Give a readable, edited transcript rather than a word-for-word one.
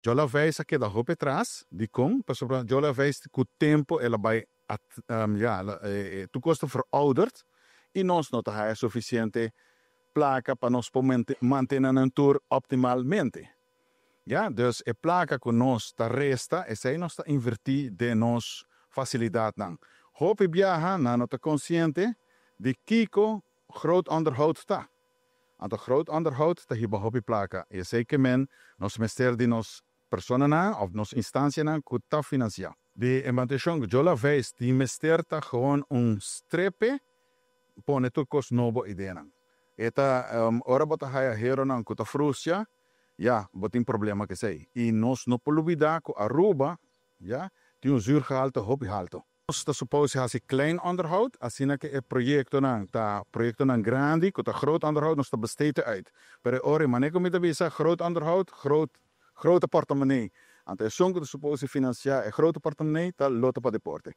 Joe Laveist a keda hopi atras, dikon? Pasobra Joe Laveist ku tempu el a bai ja, tur kos ta verouderd i nos no ta haya sufisiente plaka pa nos por mantene nan tur optimalmente. Ja, dus e plaka ku nos ta resta, esei nos ta invertí den nos fasilidatnan. Hopi biaha nan no ta konsiente di kiko groot onderhoud ta. Anto groot onderhoud ta hiba hopi plaka. I esei ke men nos mester di nos personanan òf nos instansianan ku ta finansiá. Di e mantenshon Joe Laveist tin mester ta gewoon un strepe pone tur kos nobo ideanan. E ta ora bo ta haya heronan ku ta frustra, ya, bo tin problema ku esei. I nos no por lubidá ku Aruba, ya, tin un zuurgehalte hopi haltu. Nos ta suppose hasi klein onderhoud, asina ku e proyektonan ta proyektonan grandi ku ta groot onderhoud, nos ta besteed uit. Pero ora manera ku mi ta bisa groot onderhoud, groot grote portemonnee. Anto esun ku ta suppose finansiá e grote portemonnee ta Lotto pa Deporte.